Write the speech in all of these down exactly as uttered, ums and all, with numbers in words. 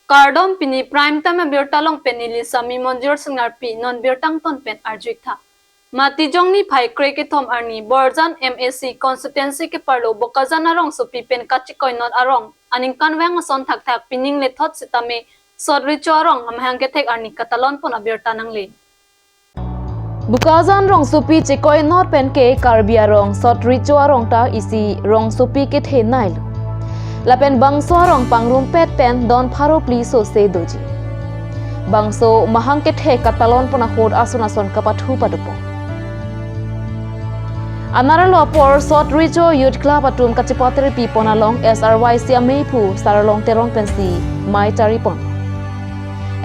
Kardom, pini Prime Time abirta along pen neli Sami Monjir Singnar pi, non birta angton pen arju-ik tha. Matijong niphai kre-kethom arni Borjan M A C constituency keparlo Bokajan arongsopi pen kachekoi not arong aningkanvang ason thakthak pining lethot sitame sot recho arong amahang kethek arni katalon pon abirta nangle. Bokajan rongsopi chekoi not pen ke Karbi arong sot recho arong ta isi rongsopi kethe nailo. Lapen bangso arong pangrumpet pen don pharo phli sose doji. Bangso mahang kethek katalon pon ahut ason ason kapathu padopon. Anarlo apor sot recho Youth Club atum kachepatirpi pon along S R Y C ameiphu Sarlong Teron pensi mai chari pon.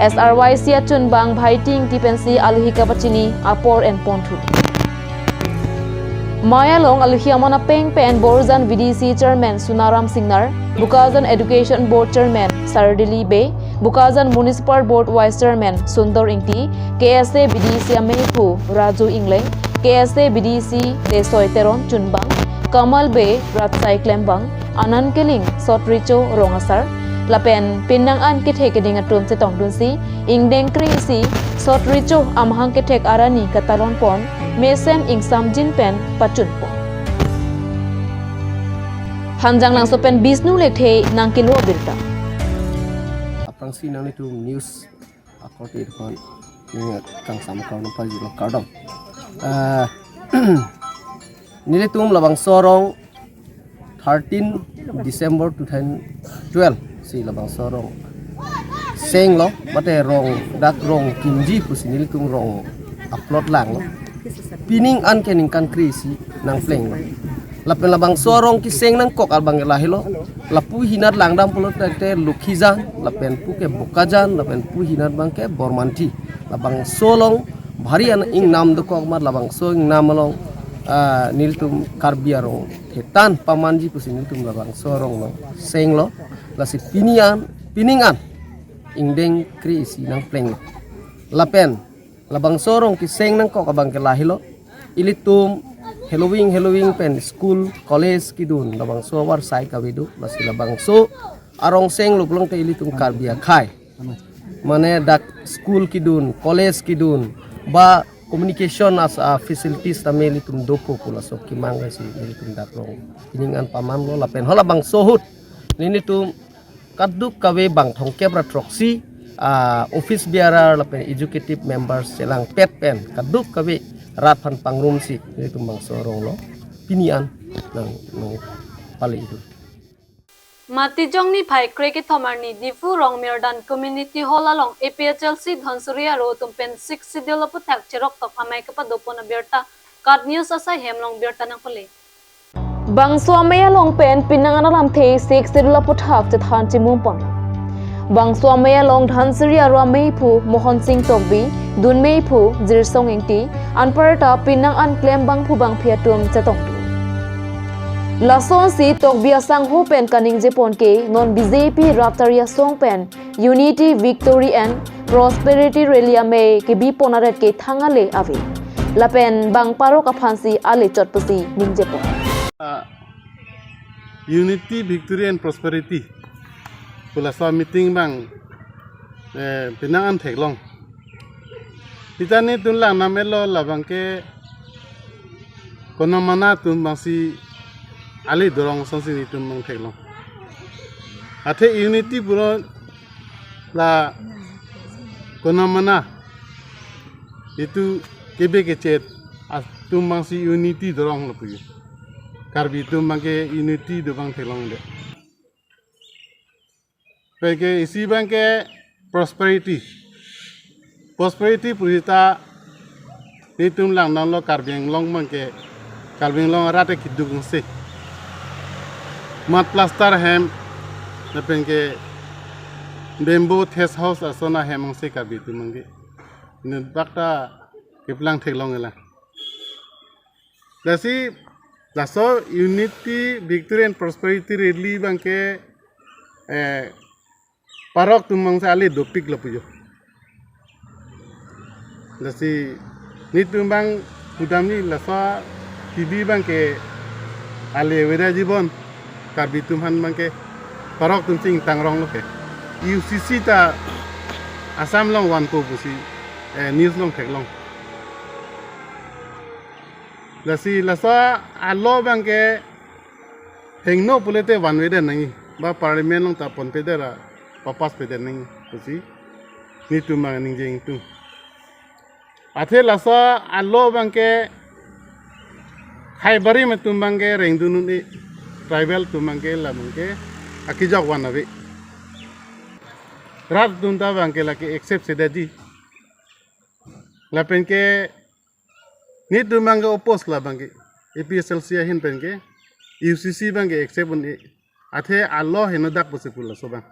S R Y C achunbang Bhai Ting Ingti pensi aluhi kapachini apor en ponthu. Mai along aluhi aman apeng pen Borjan V D C Chairman Sunaram Singnar, Bokajan Education Board Chairman Sardili Bey, Bokajan Municipal Board Vice Chairman Sundor Ingti, K S A V D C ameiphu Raju Ingleng, K S A V D C Tesoi Teron chunbang, Kamal Bey, Ratsai Klembang, Anand Killing, sot recho rong asar, lapen pinang an kethe keding atum chetongdunsi, ingdeng kre-isi, sot recho amahang kethek arni katalon pon, mesen ingsamjin pen pachun pon. Hanjanglangso pen Bisnu Lekthe nangkelo abirta. Aphrangsi nanglitum news akorte depan ning kangsam kau nampa jilo kardom. Ah, nelitum labangso arong thirteen December two thousand twelve si labangso arong senglo, mate rong dak rong kimji pusi nelitum rong upload langlo. Pining an ke ningkan kre-isi nangplenglo. Lapen labangso arong keseng nangkok abang ke lahelo. Lapu hinat langdam pulote Lokhijan, lapen pu ke Bokajan, lapen pu hinat abang ke Bormanthi. Labangso along bhari an ingnam dokok amat labangso ingnam along, ah, nelitum Karbi arong thetan pamanji pusi nelitum labangso arong along senglo. Lasi pini an, pining an ingdeng kre-isi nangplenglo. Lapen labangso arong keseng nangkok abang ke lahelo. Ilitum heloving heloving pen school, college kedun labangso avarsai kave do, lasi labangso arong senglo pulote ilitum Karbi akhei. Mane dak school kedun, college kedun, ba communication as a facilities tame ilitum dopo pu laso kemang si ilitum dak rong pining an pamanlo lapen halabangso ahut nelitum kaduk kave bang thomkep ra throksi, ah, office bearer lapen executive members chelangpet pen kaduk kave rat aphan pangrumsi nelitum bangso arong lo pini an nang, nangpale idu. Matijong niphai kre-kethom arni Diphu Rongmirdan Community Hall along A P H L C Dhansiri aro atum pen Sixth Schedule aphuthak cheroktok amei kapado pon abirta KAT News asai hem along birta nangpale. Bangso amei along pen pinang an alamthe Sixth Schedule aphuthak chethan chimum pon. Bangso amei along Dhansiri aro ameiphu Mohon Sing Tokbi, dunmeiphu Jirsong Ingti, anparta pinang an klembangphu bangphi atum chetongdun. Lasonsi Tokbi asangho pen kaningje pon ke non B J P rat tari asong pen Unity, Victory and Prosperity Rally amei kebi pon aret ke thang ale ave. Lapen bang parok aphansi ale chot pusi ningje pon. Ah, Unity, Victory and Prosperity pu laso meeting bang, eh, pinang an theklong. Sita nelitum langnam elo labang ke konamana atum bangsi ale dorong asonsi nelitum bang theklong. Athe Unity pulo la konamana itum kebe kechet atum bangsi Unity dorong lo puji. Karbi atum bang ke Unity do bang theklongde. Pen ke isi bang ke Prosperity. Prosperity pu sita nelitum langnam lo Karbi Anglong bang ke, Karbi Anglong arat ke keduk angse. Mud plaster hem, lapen ke bamboo thatch house ason ahem angse Karbi atum bang ke. Neli bak ta keplang theklong ela. Lasi laso Unity, Victory and Prosperity Rally bang ke, eh, parok atum bangsi ale dopik lo pujo. Lasi nelitum bang pudamni laso T V bang ke ale weda jibon Karbi atum aphan bang ke parok atum chingtang rong lo ke. U C C ta Assam along vanpo pusi, eh, news along theklong. Lasi laso a-law abang ke hingno pulote vanvedet nangji, ba parliament along ta ponpedet ra papass pedet nangji pusi nelitum abang ningje ingtung. Athe laso a-law abang ke Khaibarim atum abang ke rengdun un-e, tribal atum abang ke, la abang ke akejok van ave. Rat atum ta abang ke lake accept sedetji. Lapen ke nelitum abang ke oppose, la abang ke A P H L C ahin pen ke U C C abang ke accept un-e. Athe a-law henodak pusi pu laso abang.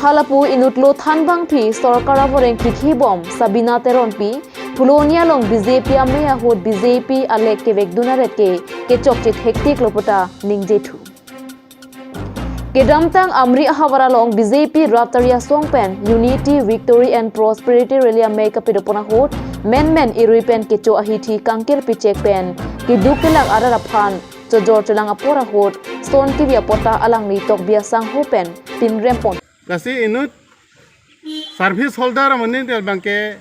Halapu inut lo thanbangpi sorkar avoreng kikhibom Sabina Teronpi, Phuloni along B J P amei ahut B J P alek kevekdun aret ke kechokche thektik lo puta ningjethu. Kedamtang Amri ahavar along B J P raptari asong pen Unity, Victory and Prosperity Rally amei kapadopon ahut menmen irui pen kecho ahithi kangkir pichek pen keduk kelak arat aphan chojor chelang apor ahut Son Kivi apota alangli Tokbi asangho pen pinrempon. Lasi inut service holder amonit abang ke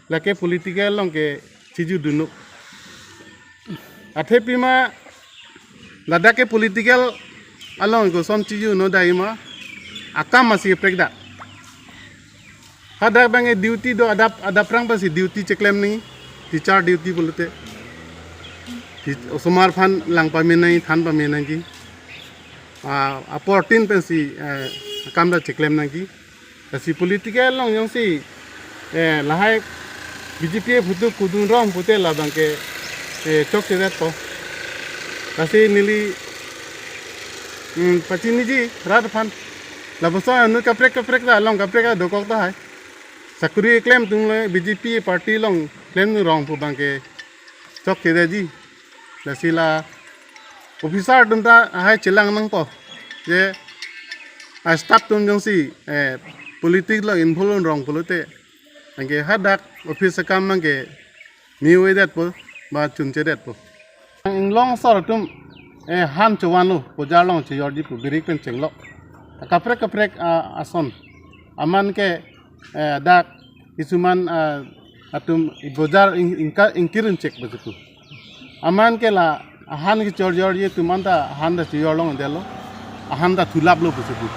lake political along ke chijudunlo. Athe pima ladak ke political along koson chijudunlo dai ma, akam masi prekda. Hadak abang ke duty do, adap, adaprang pensi duty cheklem nangji, teacher duty pulote. Ti-, osomar aphan lang pame nangji, than pame nangji. Ah, apor tin pensi, eh, akam ta cheklem nangji. Lasi political along jongsi, eh, lahai B J P aphuthak kudun rong pute la abang ke, eh, chokchedetpo. Lasi neli, hmm, pachiniji rat aphan. Lapuson inut kaprek kaprek ta along kaprek ta dokok tahai. Sakuri klem atum le B J P party along klemdun rong pu abang ke chokchedetji. Lasi la officer atum ta lahai chelang nangpo. Je a-staff atum jongsi, eh, politics along involve un rong pulote, anke hadak office akam abang ke mi-o-edetpo, ba chunchedetpo. Inglong asor atum, eh, han chovanlo, bojar along chejorji pu birik pen chenglok. Kaprek kaprek, ah, ason. Aman ke, eh, dak kisuman, ah, atum bojar ing-, ingka-, ingkir inchek pusi pu. Aman ke la ahan kechorjorji atum anta ahan ta chejor longledetlo. Ahan ta thulaplo pusi pu.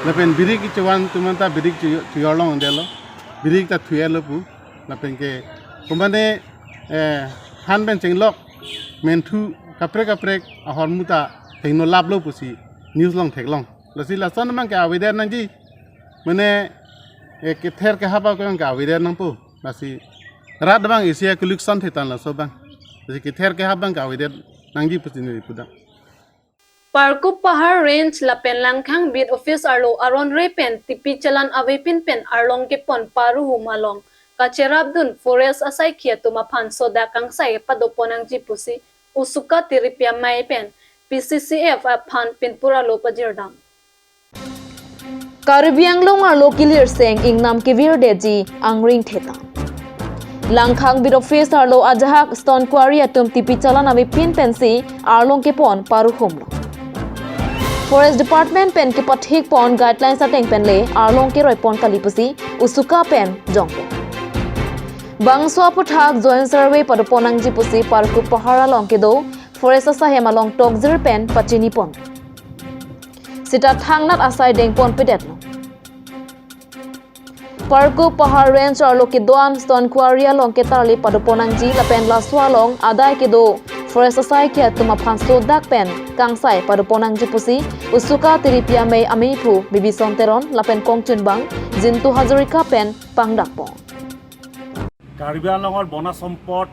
Lapen birik kechovan atum anta birik chejor, chejor longledetlo. Birik ta thu-etlo pu. Lapen ke komatne, eh, han pen chenglok menthu kaprek kaprek ahormu ta hingno laplo pusi news along theklong. Lasi lason abang ke avedet nangji. Mane, eh, kether kehap abang ke avedet nangpo. Lasi rat abang isi a-collection thetan laso abang. Lasi kether kehap abang ke avedet nangji pusi neli pudam. Parkup Pahar Range lapen Langkhang Beat Office arlo aron re pen tipi chalan avepin pen arlong kepon paruhum along kacherapdun forest asaikhi atum aphan sodak kangsai padopon nangji pusi USUKA tiripi amei pen P C C F aphan pinpura lo pajirdam. Karbi Anglong arlo kilirseng ingnam kevirdetji angring thetan. Langkhang Beat Office arlo ajahak stone quarry atum tipi chalan avepin pensi arlong kepon paruhumlo. Forest Department pen kepathikpon guidelines ateng pen le arlong keroipon kali pusi USUKA pen jongpo. Bangso aphuthak joint survey padopon nangji pusi Parkup Pahar along kedo forest asahem along tokjir pen pachinipon. Sita thangnat asai dengponpedetlo. Parkup Pahar Range arlo kedo-an stone quarry along ketarli padopon nangji lapen laso along adai kedo forest asaikhi atum aphan sodak pen kangsai padopon nangji pusi USUKA tiripi amei ameiphu Bibison Teron lapen kongchunbang Jintu Hazarika pen pangdakpon. Karbi আংলঙৰ বনা সম্পদ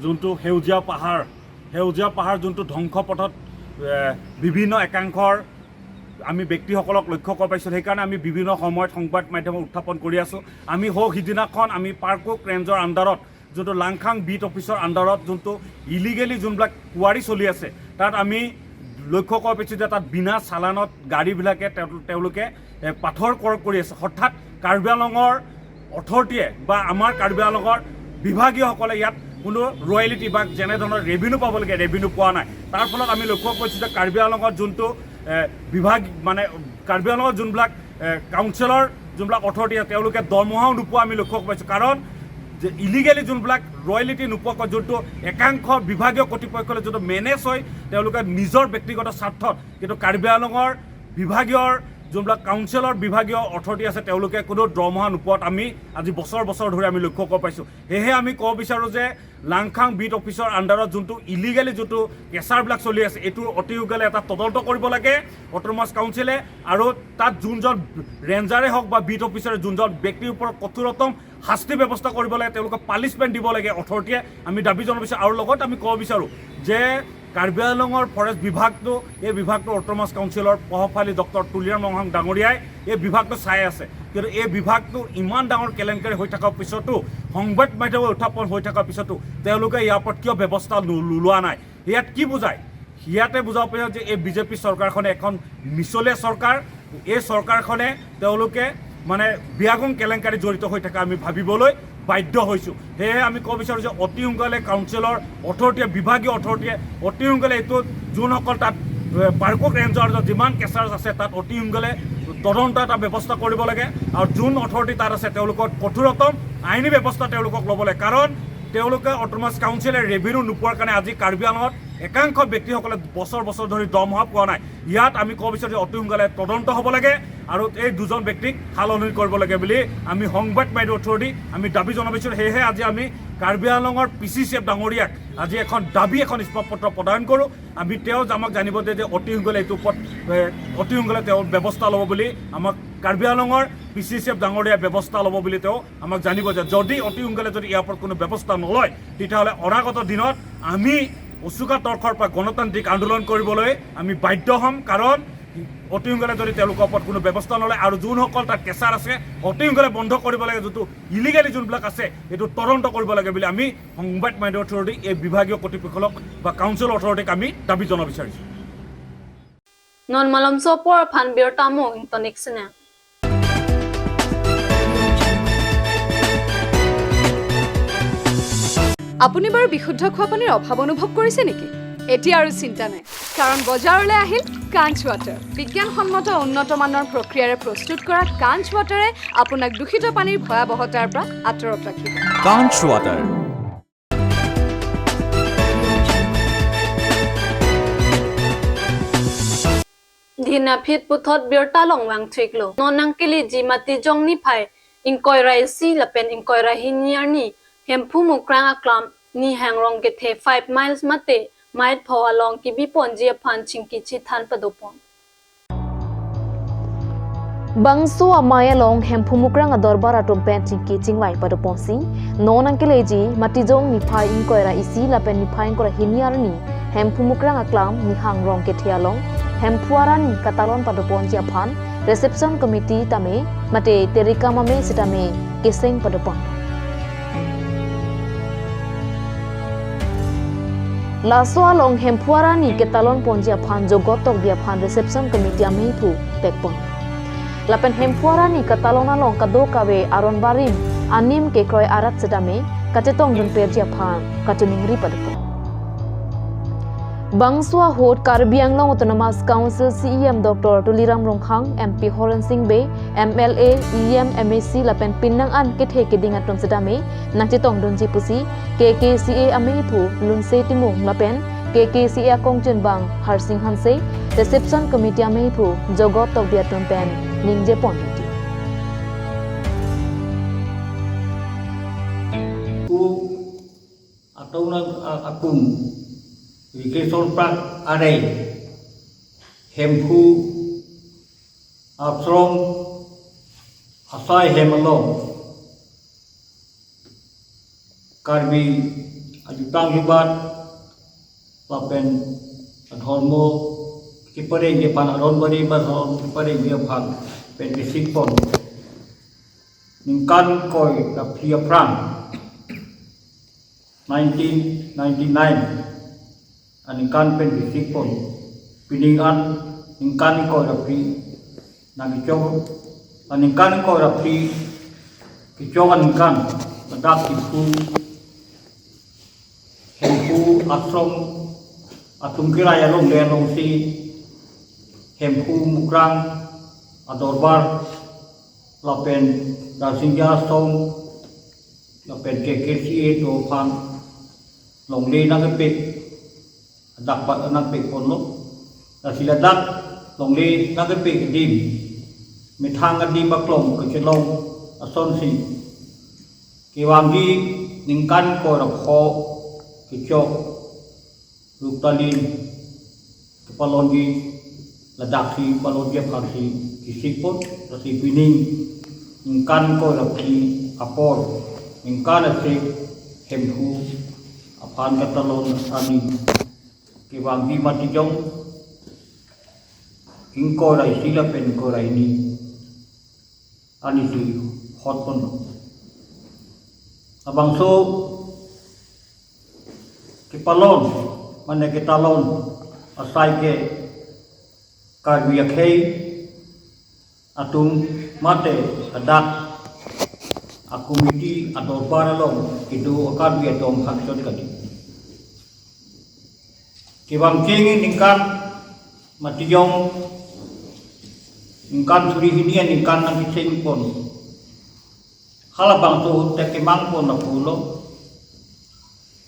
যোনটো সেউজীয়া পাহাৰ, সেউজীয়া পাহাৰ যোনটো ধ্বংস পথত, এ, বিভিন্ন একাংশৰ আমি ব্যক্তিসকলক লক্ষ্য কৰা পাইছোঁ। সেইকাৰণে আমি বিভিন্ন সময়ত সংবাদ মাধ্যমত উত্থাপন কৰি আছোঁ। আমি সৌ সিদিনাখন আমি পাৰ্কুক ৰেঞ্জৰ আণ্ডাৰত যোনটো লাংখাং বিট অফিচৰ আণ্ডাৰত যোনটো ইলিগেলি যোনবিলাক কুৱাৰী চলি আছে, তাত আমি লক্ষ্য কৰা পাইছোঁ যে তাত বিনা চালানত গাড়ীবিলাকে তেওঁ-, তেওঁলোকে, এ, পাথৰ ক্ৰয় কৰি আছে। অৰ্থাৎ কাৰ্বি আংলঙৰ অথৰিটিয়ে বা আমাৰ কাৰ্বি আংলঙৰ বিভাগীয়সকলে ইয়াত কোনো ৰয়েলিটি বা যেনেধৰণৰ ৰেভিনিউ পাব লাগে, ৰেভিনিউ পোৱা নাই। তাৰ ফলত আমি লক্ষ্য কৰিছোঁ যে কাৰ্বি আংলঙত যোনটো, এ, বিভাগ মানে কাৰ্বি আংলঙৰ যোনবিলাক এ, কাউন্সিলৰ যোনবিলাক অথৰিটি আছে, তেওঁলোকে দৰমহাও নোপোৱা আমি লক্ষ্য কৰিছোঁ। কাৰণ যে ইলিগেলি যোনবিলাক ৰয়েলিটি নোপোৱাকৈ যোনটো একাংশ বিভাগীয় কৰ্তৃপক্ষলৈ যোনটো মেনেজ হয়, তেওঁলোকে নিজৰ ব্যক্তিগত স্বাৰ্থত, কিন্তু কাৰ্বি আংলঙৰ বিভাগীয় যোনবিলাক কাউন্সিলৰ বিভাগীয় অথৰিটি আছে, তেওঁলোকে কোনো দৰমহা নোপোৱাত আমি আজি বছৰ বছৰ ধৰি আমি লক্ষ্য কৰিব পাইছোঁ। সেয়েহে আমি ক'ব বিচাৰোঁ যে লাংখাং বিট অফিচৰ আণ্ডাৰত যোনটো ইলিগেলি যোনটো কেচাৰবিলাক চলি আছে, এইটো অতি সোনকালে এটা তদন্ত কৰিব লাগে অট'নমাছ কাউন্সিলে। আৰু তাত যোনজন ৰেঞ্জাৰে হওক বা বিট অফিচাৰে যোনজন ব্যক্তিৰ ওপৰত কঠোৰতম শাস্তি ব্যৱস্থা কৰিব লাগে, তেওঁলোকক পানিচমেণ্ট দিব লাগে অথৰিটিয়ে, আমি দাবী জনাব বিচাৰোঁ। আৰু লগতে আমি ক'ব বিচাৰোঁ যে কাৰ্বি আংলঙৰ ফৰেষ্ট বিভাগটো, এই বিভাগটো অট'নমাছ কাউন্সিলৰ প্ৰভাৱশালী ডক্টৰ তুলিৰাম ৰংহাং ডাঙৰীয়াই এই বিভাগটো চাই আছে, কিন্তু এই বিভাগটো ইমান ডাঙৰ কেলেংকাৰী হৈ থকাৰ পিছতো, সংবাদ মাধ্যমে উত্থাপন হৈ থকাৰ পিছতো তেওঁলোকে ইয়াৰ ওপৰত কিয় ব্যৱস্থা লো-, লোৱা নাই? ইয়াত কি বুজায়? ইয়াতে বুজাব পাৰি যে এই বিজেপি চৰকাৰখনে এখন মিছলীয়া চৰকাৰ। এই চৰকাৰখনে তেওঁলোকে মানে বিয়াগং কেলেংকাৰী জড়িত হৈ থকা আমি ভাবিবলৈ বাধ্য হৈছোঁ। সেয়েহে আমি ক'ব বিচাৰোঁ যে অতি সোনকালে কাউন্সিলৰ অথৰিটিয়ে, বিভাগীয় অথৰিটিয়ে অতি সোনকালে এইটো যোনসকল তাত এ, পাৰ্কুক ৰেঞ্জৰ যিমান কেচাৰ্ছ আছে, তাত অতি সোনকালে তদন্ত এটা ব্যৱস্থা কৰিব লাগে। আৰু যোন অথৰিটি তাত আছে, তেওঁলোকক কঠোৰতম আইনী ব্যৱস্থা তেওঁলোকক ল'ব লাগে। কাৰণ তেওঁলোকে অট'নমাছ কাউন্সিলে ৰেভিনিউ নোপোৱাৰ কাৰণে আজি কাৰ্বি আংলঙত একাংশ ব্যক্তিসকলে বছৰ বছৰ ধৰি দৰমহা পোৱা নাই। ইয়াত আমি ক'ব বিচাৰোঁ যে অতি সোনকালে তদন্ত হ'ব লাগে আৰু এই দুজন ব্যক্তিক সালসলনি কৰিব লাগে বুলি আমি সংবাদ মাধ্যমৰ থ্ৰুদি আমি দাবী জনাব বিচাৰোঁ। সেয়েহে আজি আমি কাৰ্বি আংলঙৰ পি চি চি এফ ডাঙৰীয়াক আজি এখন দাবী, এখন ইস্তফা পত্ৰ প্ৰদান কৰোঁ। আমি তেওঁ আমাক জানিব দিয়ে যে অতি সোনকালে এইটো ওপৰত, এ, অতি সোনকালে তেওঁ ব্যৱস্থা ল'ব বুলি আমাক কাৰ্বি আংলঙৰ পি চি চি এফ ডাঙৰীয়াই ব্যৱস্থা ল'ব বুলি তেওঁ আমাক জানিব দিয়ে। যদি অতি সোনকালে যদি ইয়াৰ ওপৰত কোনো ব্যৱস্থা নলয়, তেতিয়াহ'লে অনাগত দিনত আমি উচুকা তৰ্কৰ পৰা গণতান্ত্ৰিক আন্দোলন কৰিবলৈ আমি বাধ্য হ'ম। কাৰণ অতি সোনকালে যদি তেওঁলোকৰ ওপৰত কোনো ব্যৱস্থা নলয় আৰু যোনসকল তাত কেচাৰ আছে, অতি সোনকালে বন্ধ কৰিব লাগে, যোনটো ইলিগেলি যোনবিলাক আছে, এইটো তদন্ত কৰিব লাগে বুলি আমি সংবাদ মাধ্যমৰ থ্ৰুদি এই বিভাগীয় কৰ্তৃপক্ষসকলক বা কাউন্সিল অথৰিটিক আমি দাবী জনাব বিচাৰিছোঁ। Non malomso apor aphan birta mo ingtonik sene. আপুনি বাৰু বিশুদ্ধ খোৱা পানীৰ অভাৱ অনুভৱ কৰিছে নেকি? এতিয়া আৰু চিন্তা নাই, কাৰণ বজাৰলৈ আহিল কাঞ্চ ৱাটাৰ। বিজ্ঞানসন্মত উন্নত মানৰ প্ৰক্ৰিয়াৰে প্ৰস্তুত কৰা কাঞ্চ ৱাটাৰে আপোনাক দূষিত পানীৰ ভয়াৱহতাৰ পৰা আঁতৰত ৰাখিব। কাঞ্চ water. Dhin aphi puthot birta along vangthuiklo. Non nangkeleji Matijong niphai ingkoi ra isi lapen ingkoi ra hini arni Hemphu Mukrang aklam Nihang Rongkethe five miles mate mile pho along kebiponji aphan chingki chethan padopon. Bangso amei along Hemphu Mukrang adorbar atum pen chingki chingvai padoponsi, non nangkeleji Matijong niphai ingkoi ra isi lapen niphai ingkoi ra hini arni Hemphu Mukrang aklam Nihang Rongkethe along Hemphu arani katalon padoponji aphan reception committee tame mate terikam amei sitame keseng padopon. Laso along Hemphu arani ketalon ponji aphan Jogot Tokbi aphan reception committee ameiphu pekpon. Lapen Hemphu arani katalon along kadokave aron barim anim kekroi arat sitame kachetongdun perji aphan kachiningri padopon. Bangso ahut Karbi Anglong Autonomous Council C E M Doctor Tuliram Ronghang, M P Horen Sing Bey, M L A, E M, M A C lapen pining an kethe keding atum sitame nangchetongdunji pusi K K C A ameiphu Lunse Timung lapen K K C A akongchunbang Harsing Hanse, reception committee ameiphu Jogot Tokbi atum pen ningje pon riti. Ku atau na a- akung recreation park are Hemphu Ashram asai hem along Karbi ajutang jubat lapen adhormo keparengji aphan, aron barim adhormo keparengji aphan pen bisik pon ningkan ingkoi ra phli aphrang nineteen ninety-nine aningkan pen bisik pon, pining an ningkan ingkoi ra phli nangkechok, aningkan ingkoi ra phli kechok aningkan ladak Hemphu, Hemphu Ashram atum kirai along le alongsi Hemphu Mukrang adorbar lapen Darsingja Asong lapen K K C A atum aphan longle nangkepek, dak pa nangpek ponlo. Lasi ladak longle nangkepek adim, methang adim aklong kachelong asonsi kevangji ningkan ingkoi ra pho kechok Ruktalin kepalonji, ladaksi palonji aphansi kesik pon. Lasi pining ningkan ingkoi ra phli apor, ningkan isi Hemphu aphan katalon arni kevangji Matijong ingkoi ra isi lapen ingkoi ra hini arnisi hot ponlo. Labangso kepalon, mane ketalon asai ke Karbi akhei atum mate ladak a-committee adorbar along kedo a-Karbi atum hakchot kali. Kevang kengin ningkan Matijong ningkan suri hini aningkan nangkecheng pon. Halabangso ahut ta kemang pon lapulo.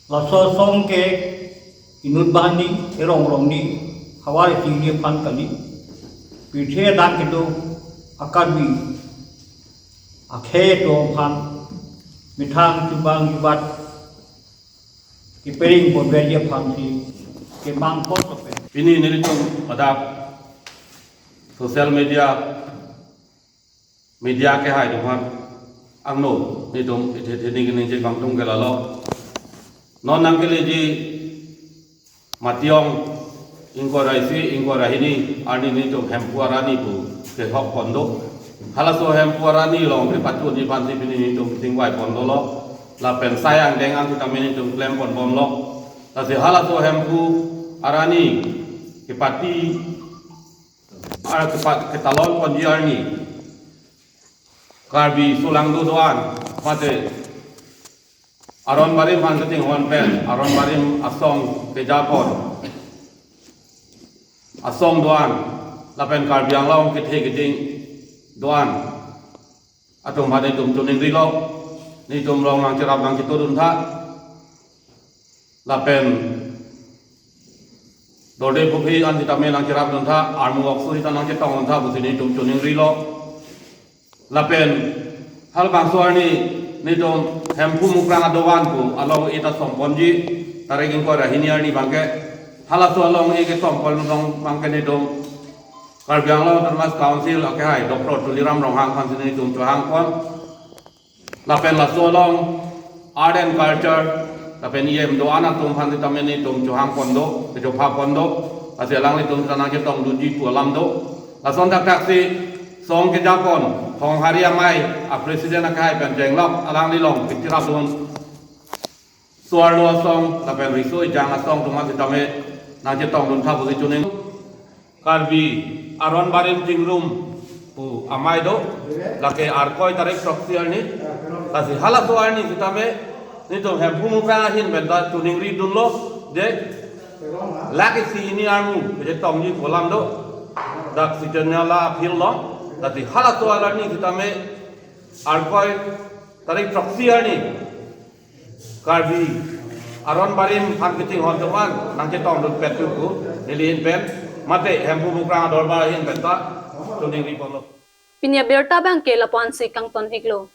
Laso asong ke inut banghini, erong rongni, havar isi hini aphan kali. Pirthe adang kedo a-Karbi akhei atum aphan methang chubang jubat keparing ponverji aphansi kemang pon lapen. Pini nelitum ladak social media, media kehai atum aphan angno nelitum ithe thening kening chek bangtung ke lalo. Non nangkeleji Matijong ingkoi ra isi, ingkoi ra hini arni nelitum Hemphu arani pu kehok pon do. Halaso Hemphu arani along kepachunji aphansi pini nelitum chingvai pon dolo. Lapen sai angdeng ang sitame nelitum klem pon bomlo. Lasi halaso Hemphu arani kepati, ar kepa-, ketalon ponji arni Karbi Solangdo do-an mate Aron Barim aphan kachinghon pen Aron Barim asong kejapon asong do-an lapen Karbi Anglong kethe keding do-an atum aphan nelitum choningrilo, nelitum along nangcherap nangchetongdun tha. Lapen Dorde Pukri an sitame nangcherapdun tha, armu oksuri ta nangchetongdun tha pusi nelitum choningrilo. Lapen halabangso arni nelitum Hemphu Mukrang adovan pu along-e ta som ponji, tarik ingkoi ra hini arni abangke. Halaso along-e kesom pon along abangke nelitum Karbi Anglong Autonomous Council akehai Doctor Tuliram Ronghang aphansi nelitum chohang pon. Lapen laso along Art and Culture lapen E M do-an atum aphan sitame nelitum chohang pon do, kechopha pon do. Lasi alanglitum ta nangchetongdunji pu alam do. Lason thakthak si song kejapon Thonghari Amei a-president akehai pen chenglok alangli along kecherapdun Soarlo asong lapen Riso Ejang asong atum aphan sitame nangchetongdun tha pusi choning. Karbi Aron Barim Chingrum pu amei do, lake Arkoi tarik throksi arni. Lasi halaso arni sitame nelitum Hemphu Mukrang ahin pen ta choningridunlo, je lake isi hini armu kechetongji pu alam do. Dak Sitanyala field along. Lasi halaso arni sitame Arkoi tarik throksi arni Karbi Aron Barim aphan kachinghon atum aphan nangchetongdunpet pu neli ahin pen mate Hemphu Mukrang adorbar ahin pen ta choningri ponlo. Pini abirta abangke lapu-ansi kangton-iklo.